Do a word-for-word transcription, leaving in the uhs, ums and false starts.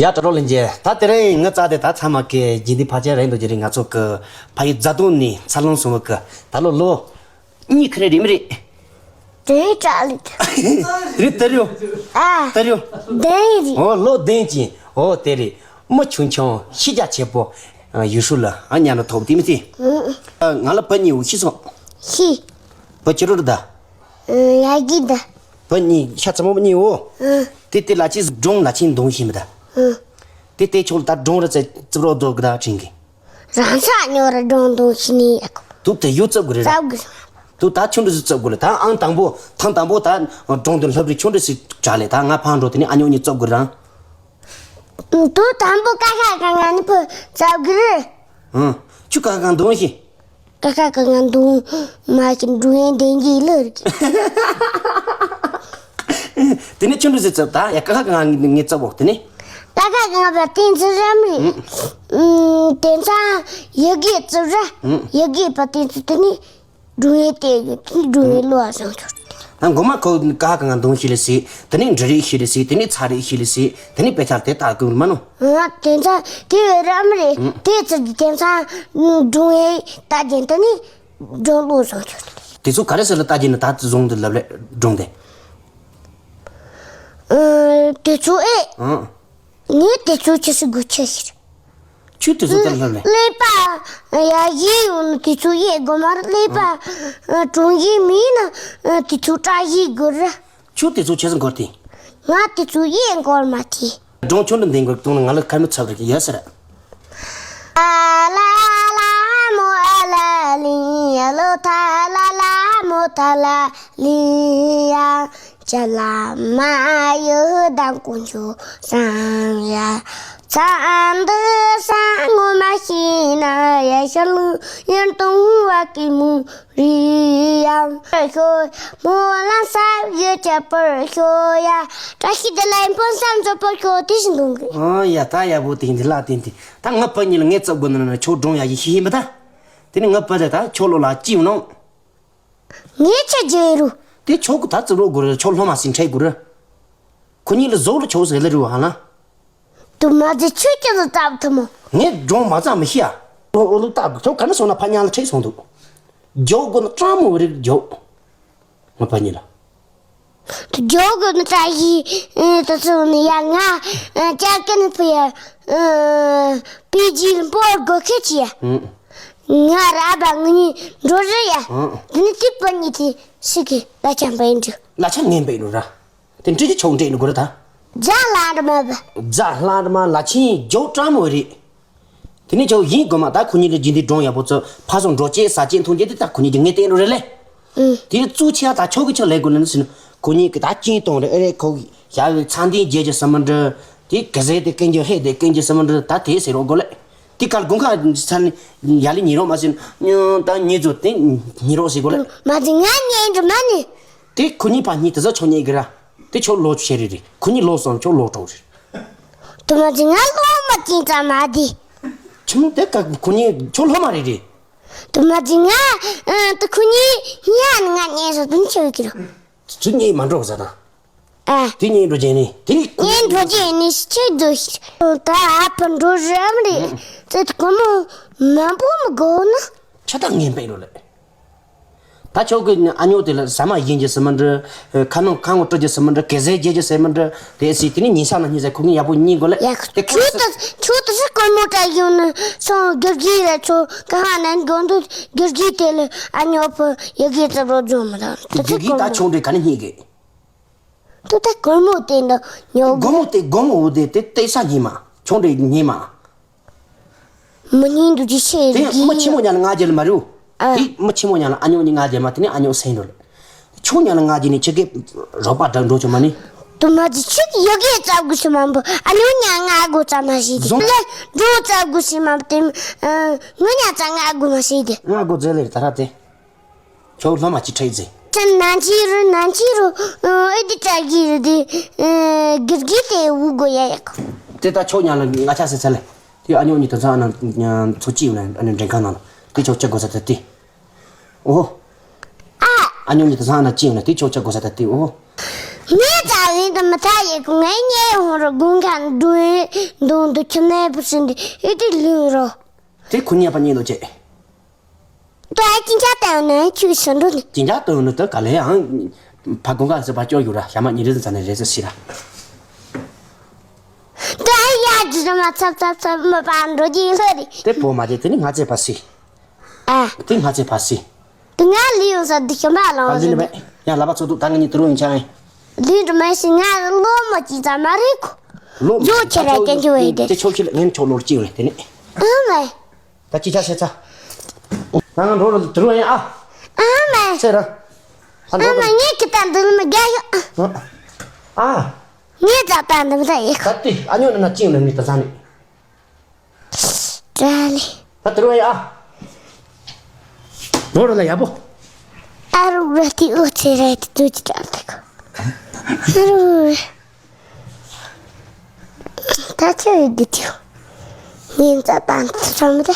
ཡ། གྲྭ་གྲོགས་ལྷན་རྒྱས། ད་དེ་རིང་ངའི་རྩ་དེ་ད་ཚང་མ་གི་རྗེས་འདི་ཕལ་ཆེར་རེད་འདུག་རྒྱུ་རེད། ང་ཚོ་གི་ཕ་ཡུལ་རྫ་སྟོད་ནས་འཚར་ལོངས་སོང་བ་གི་ད་ལོ་ལོ་གཉིས་ཁ་རེ་རེད་མི་རེད། དེ་རིང་གྲྭ་ལས། རེད་དེ་རེད། ཨ། དེ་རེད། བདུན་རེད། ཨོ་ལོ་བདུན་ཅན། ཨོ་དེ་རེད། མི་ཆུང་ཆུང་ཤེས་རྒྱ་ཆེ་པོ། ཡུལ་ཤུལ་ལ་ཨ་ཉག་ན་ཐོབ་དེ་མི་ཚེ། ང་ལ་བུ་གཉིས་འོ་ཤི་སོང་། ཤི། བུ་ཅི་རུ་རུ་ད། ཡ་གི་ད། བུ་གཉིས་ཤ་ཚ་མོ་གཉིས་འོ། དེ་དེ་ལ་ཅི་སྒྲུང་ལ་ཆེན་འདོན་ཤེས་མི་ད། དེ་དེ་ཆོག་ད་སྒྲུང་ར་ཚེ་རྩིབ་རོགས་རྡོ་གི་ད་དྲིན་གི། རང་ས་ཉོ་ར་སྒྲུང་འདོན་ཤེས་ནི་ཡ་གི། དུ་དེ་ཡོད་རྩབ་གི་རེད། རྩབ་གི། དུ་ད་ཆུང་འདྲ་ཟིག་རྩབ་གི་རེད། ད་ཨང་དང་པོ་ཐང་དང་པོ་ད་སྒྲུང་དེ་ལྷབ་རི་ཆུང་འདྲ་ཟིག་གྲགས་ལས། ད་ང་ཕང་འགྲོ་དེ་ནི་ཨ་ཉོ་གཉིས་རྩབ་གི་རང་། དུ་དང་པོ་ཀ་ཁ་ག་ང་ནི་བུ་རྩབ་གི་རེད། ཨང་། ཆུ་ཀ་གང་འདོན་ཤེས། ཀ་ཁ་ག་ང་འདོན་མ་ཤེས། འགྲོ་ཡན་དེན་གྱི་ལ་རེད། དེ་ནི་ཆུང་འདྲ་ཟིག་རྩབ་ད་ཡ། ཀ་ཁ་ག་ང་ངས་རྩབ་འོ་དེ་ནི། ཀ་ཁ་ག་ང་བ་དེན་ཚི་རམ་རེད། དེན་ཚང་ཡ་གི་རྩབ་ར། ཡ་གི་བ་དེན་ཚི་དེ་ནི། འགྲོ་ཡི་དེ་ཡོད་དེ་འགྲོ་ཡི་ལོ་བ་སང་ཆོག་ད་མགོ་མ་ཁོ་ཀ་ཁ་ག་ང་འདོན་ཤེས་ལེ་སི། དེ་ནི་འབྲི་རིགས་ཤེས་ལེ་སི། དེ་ནི་ཚ་རིགས་ཤེས་ལེ་སི། དེ་ནི་དཔེ་ཆ་དེ་ལྟ་དགོས་མ་ནོ། ང་དེང་སང་དེ་བས་རམ་རེད། དེ་ཚོ་གི་དེང་སང་འགྲོ་ཡི་ལྟ་རྒྱན་དེ་ནི་འགྲོ་ལོ་སང་ཆོག་དེ་ཚོ་ག་རེ་ཟེར་ལ་ལྟ་རྒྱན་ནི་ད་བཟུང་དུ་ལབ་ལེ་སྒྲུང་དེ། དེ་ཚོ་ཨེ། ངས་དེ་ཚོ་ཆི་ཟིག་དགོས་ཆི་ཟིག་ཁྱོད་དེ་ཚོ་དེ་ལབ་ལེ། ཀླད་པ་ཡ་ཡིག་ཡོད་ན་དེ་ཚོ་ཡེ་དགོས་མ་རེད། ཀླད་པ་གྲུང་ཡིག་མིན་ན་དེ་ཚོ་བཀྲ་ཡིག་དགོས་རེད། ཁྱོད་དེ་ཚོ་ཆི་ཟིག་དགོས་ཏེ། ང་དེ་ཚོ་ཡེ་དགོས་མ་དེ། སྒྲུང་ཁྱོད་འདི་འདེང་དགོས་དུང་ན་ང་ལ་ཁ་མི་ཚབ་རེ་ཡོད་ཟེར། ཨ་ལ་ལ་མོ་ཨ་ལ་ལི་ཡ། ལོ་ཐ་ལ་ལ་མོ་ཐ་ལ་ལི་ཡ། ཅ་ལ་མ་ཡོ་དང་ཀུན་སྤྱོད་བཟང་ཡ། ཚ་འདི་ས་ངོ་མ་ཤེས་ན་ཡ། ཤ་ལུ་ཡན་དུང་བ་ཀི་མུ་རི་ཡ། ཤོ་མོ་ལ་ས་ཡོ་ཅ་པར་ཤོ་ཡ། བཀྲ་ཤིས་བདེ་ལེགས་ཕུན་སུམ་ཚོགས་པར་ཤོག་དེ་བཞིན་གཏོང་གི། ཨོ་ཡ། ད་ཡག་པོ་དེ་འདི་ལ་བརྟེན་ཏེ་ད་ང་ཕ་གཉིས་ལ་ངས་རྩབ་དགོས་ན་ན་ཆོག་སྒྲུང་ཡ་ཡི་ཤེས་ཤེས་མི་ད། དེ་ནི་ང་ཕ་ད་ད་ཆོག་ལོ་ལ་ཅི་ཡོང་ནོ། ངས་ཆ་རྒྱུ་རུ། དེ་ཆོག་གི་ད་རྩིབ་རོགས་དགོས་རེད། ཆོག་སློབ་མ་ཟིན་འཕྲད་དགོས་རེད། ཁོ་གཉིས་ལ་བཟོ་ལ་ཆོག་ཟེར་ལེ་རུ་ཧ་ལ། དུ་མ་ཟེ་ཆོས་ཀྱི་ལ་བཏབ་ཐུབ་མོ། ངས་སྒྲུང་མ་ཙམ་མི་ཤེས་ཨ། ཨོ་ཨོ་ལུ་བཏབ་ཁྱོད་ག་ནས་སོང་ན་ཕ་ཉག་ལ་ཁྲིད་སོང་འདུག་རྒྱོག་དགོས་ན་སྤྲང་མོ་རིགས་རྒྱོག་ང་ཕ་གཉིས་ལ། དུ་རྒྱོག་དགོས་ན་བཀྲ་ཤིས་ཨེ་ད་ཚོ་ནི་ཡ། ང་ཨེ་ཅག་གི་ནི་ཕུ་ཡ། ཨེ་པི་ཇི་སྤོར་དགོས་ཁེ་ཅི་ཡ། ཨང་། ང་ར་བ་ང་གཉིས་འགྲོ་རེ་ཡ། ཨང་། དེ་ནི་དེ་པ་གཉིས་དེ་ཤི་གི་ལ་ཆམ་པ་ཡིན་འགྲོ། ལ་ཆ་ངན་པ་ཡིན་འགྲོ་ར། དེ་འདྲི་གི་ཆོག་འདྲེ་ནི་དགོས་ར་ད། རྫ་ལ་འདྲ་མ་བ། རྫ་ལ་འདྲ་མ་ལ་ཆིན་རྒྱོག་སྤྲང་མོ་རེད། དེ་ནས་ཁྱོད་ཡིན་དགོས་མ། ད་ཁོ་གཉིས་ལ་རྗེས་འདི་སྒྲུང་ཡག་པོ་ཚོ་ཕ་སོང་འགྲོ་ཅེས་ཟ་ཅེས་འཐུང་ཅེས་དེ་ད་ཁོ་གཉིས་ཀྱི་ངས་བསྟན་རོ་རེ་ལེ། ཨུ། དེ་ནས་གཙུག་ཆེ་ད་ཆོག་གི་ཆོག་ལས་དགོས་ལེ་ནི་ཟིན། ཁོ་གཉིས་ཀྱི་ད་ཅིན་གཏོང་རེ་ཨེ་རེ་ཁོ་ཡ་བའི་ཚང་དེ་རྒྱལ་གྱི་སི་མ་འདྲ། དེ་ག་ཟེ་དེ་ཀན་གྱི་ཧེ་དེ་ཀན་གྱི་སི་མ་འདྲ། ད་དེ་ཟེར་རོ་དགོས་ལེ། དེ་གར་དགོང་ཁ་ཚར་ནས་ཡ་ལི་ཉི་རོགས་མ་ཟིན། ད་ཉི་ཚོ་དེ་ཉི་རོགས་ཟེར་དགོས་ལེ། མ་ཟིན་ང་ཉན་འགྲོ་མ་ནི། དེ་ཁོ་གཉིས་ཕ་གཉིས་དེ་ཚོ་ཆོག་ཉན་གི་ར། དེ་ཆོག་ལོ་ཆེ་རེ་རེ། ཁོ་གཉིས་ལོ་སོང་ཆོག་ལོ་གྲོགས་རེ། དུ་མ་ཅི་ང་སློབ་མ་ཅིག་ཙམ་མ་དེ། ཆུང་དེ་ཀ་ཁོ་གཉིས་ཆོག་སློབ་མ་རེད་རེད། དུ་མ་ཅི་ང་ཨ་དུ་ཁོ་གཉིས་ཉ་ནི་ང་ཉན་སོ་དུ་ཆོག་གི་རོ། ཚུ་གཉིས་མ་འགྲོ་ཟ་ད། ཨ། དེ་གཉིས་འགྲོ་རྒྱན་ནི་དེ་ནི་ཉན་འགྲོ་རྒྱན་ནི་ཆེ་དུ་ཤི། ད་ཨ་ཕ་འགྲོ་རམ་རེད། ཙེ་དུ་ཁོ་མོ་མ་པོ་མི་གོ་ན། ཆ་ད་ངན་པའི་རོ་ལེ། ད་ཆོག་གི་ཨ་ཉོ་དེ་ལ་ཟ་མ་ཡིན་གྱི་སི་མ་འདྲ། ཁ་ནང་ཁ་ངོ་སྤྲོད་ཀྱི་སི་མ་འདྲ། གེ་ཟས་རྒྱས་ཀྱི་སི་མ་འདྲ། དེ་སི་དེ་ནི་ཉིན་ཤག་ན་ཉིན་ཟ་ཁོ་གཉིས་ཡག་པོ་གཉིད་དགོས་ལེ། ཡ་དེ་ཁོ་ཆུ་ད་ཆུ་ད་སི་ཀོ་མོ་ཏྲ་ཡོང་ན་སོང་གེར་གི་ལ་ཆོ་ག་ཧ་ན་གོ་འདུག་གེར་གི་དེ་ལ་ཨ་ཉོ་ཕོ་ཡ་གི་ཙབ་རོ་ཇོ་མ་ད་དེ་གེར་གི་ད་ཆུང་འདྲེ་ག་ནི་གཉིད་གི། དུ་ད་སྒོར་མོ་དེ་འདྲ་ཉོ། སྒོར་མོ་དེ་སྒོར་མོ་འོ་དེ་དེ་ལྟས་ས་ཉིན་མ་ཆུང་འདྲེ་ཉིན་མ། མི་ཉིན་དུ་ཅི་ཤེས་དེ་ཡང་མི་ཆེན་མོ་ཉག་ལ་ང་རྒྱལ་མ་རེད། ཨ། དེ་མི་ཆེན་མོ་ཉག་ལ་ཨ་ཉོ་ཉི་ང་རྒྱལ་མ་དེ་ནི་ཨ་ཉོ་སེང་འགྲོ་ལ། ཆུང་ཉག་ལ་ང་རྒྱལ་ནི་ཆི་གེ་རོགས་པ་འདྲ་འགྲོ་ཆུ་མ་ནི། དུ་མ་ཅི་ཆི་ཡོ་གེ་ཙབ་གུ་ཤི་མ་འབུ་ཨ་ཉོ་ཉག་ང་གུ་ཙབ་མ་ཤེས་དེ། ལེ་འགྲོ་ཙབ་གུ་ཤི་མ་དེ། ངུ་ཉག་ཙ་ང་གུ་མ་ཤེས་དེ། ང་གུ་ཛེ་ལེ་ད་ར་དེ། ཁྱོད་སློབ་མ་ཅིག་ཁྲིད་ཟེར། ཅི་ནང་ཆི་རུ་ནང་ཆི་རུ་ཨེ་འདི་ཏྲ་གི་རུ་དེ་གིར་གི་དེ་འུ་གོ་ཡ་ཡག་དེ་ད་ཁྱོད་ཉག་ལ་ང་ཆ་ཟེར་ཚ་ལེ། དེ་ཨ་ཉོ་གཉིས་དོན་ཚང་ཨ་ན་ཚོ་གཅིག་ཡོད་ན་ཨ་ནི་མགྲོན་ཁང་ནང་ལ་དེ་ཁྱོད་ཆ་དགོས་ས་ད་དེ། ཨོ། ཨ། ཨ་ཉོ་གཉིས་དོན་ཚང་ཨ་ན་གཅིག་ཡོད་ན་དེ་ཁྱོད་ཆ་དགོས་ས་ད་དེ་ཨོ། ངས་ཙ་བའི་དུ་མི་ཐ་ཡེ་གུ་ངའི་ཉེ་ཧོང་རུ་དགུན་ཁ་འདུན་འདུན་དུ་ཁྱིམ་ནས་བུ་སྲིན་དུ་ཨི་ཏི་ལུས་རོ། དེ་ཁུ་ཉེ་པ་ཉེ་དོ་ཅེ། ཏུ་ཨ་ཅིན་ཅ་ཏན་ནས་ཁྱུག་སུ་འགྲོ་ནི། ཅིན་ཅ་ཏན་ནི་དུ་ག་ལེ་ཡང་། ཕ་གུང་ཁ་ཟི་པ་སྐྱོ་ཡུ་ར་ཞ་མ་ཉི་རི་ཟི་ཚ་ནས་རེ་ཟི་སི་ར། ཏུ་ཨ་ཡ་ཇི་ར་མ་ཚབ་ཚབ་ཚབ་མི་པ་འགྲོ་གི་ལྷ་རི། དེ་བོ་མ་དེ་དེ་ནི་ང་ཚེ་པ་སི། ཨ། དེ་ང་ཚེ་པ་སི། དེ་ང་ལི་ཡོང་ས་དེ་ཤོ་མ་ལོང་ཨ་ལི་ནི་བས། ཡང་ལ་པ་ཚོ་དུ་ད་ང་ཉི་དུ་རུ་ཡིན་ཆ་ཨེ། ལི་རུ་མ་སི་ང་ལོ་མ་ཅི་ཙ་མ་རི་ཁུ། ལོ་མ་ཇོ་ཆེ་ར་ཅན་ཅི་བས་དེ། དེ་ཆོ་ཁྱི་ལ་ངན་ཆོ་ལོར་ཅི་བས་དེ་ནི། ཨ་མ། ད་ཅི་ཆ་ཤེ་ཚ། ང་ང་འགྲོ་རུ་དུ་རུ་ཡིན་ཨ། ཨ་མ། ཚེ་ར། ཨ་ཨ་མ་ངས་ཁི་ཏ་འདི་མི་རྒྱ་ཡོ། ཨ། ངས་ཙ་ཏ་འདི་མི་ད་ཡིག་ད་ཏི་ཨ་ཉོ་ན་ན་ཅིང་ལ་མི་ད་ཟ་ནི། ཏྲ་ལི། ད་དུ་རུ་ཡ། ནོར་ལ་ཡ་པོ། ཨ་རུ་ར་ཏི་ཨུ་ཚེ་ར་ཏི་ཏུ་ཅི་ཏྲ་ཏི་ཁོ། ཨ་རུ། ད་ཆ་ཡི་དུ་ཏི། ཉིན་ཙ་ཏང་ཏི་ཚོ་མི་ཏེ།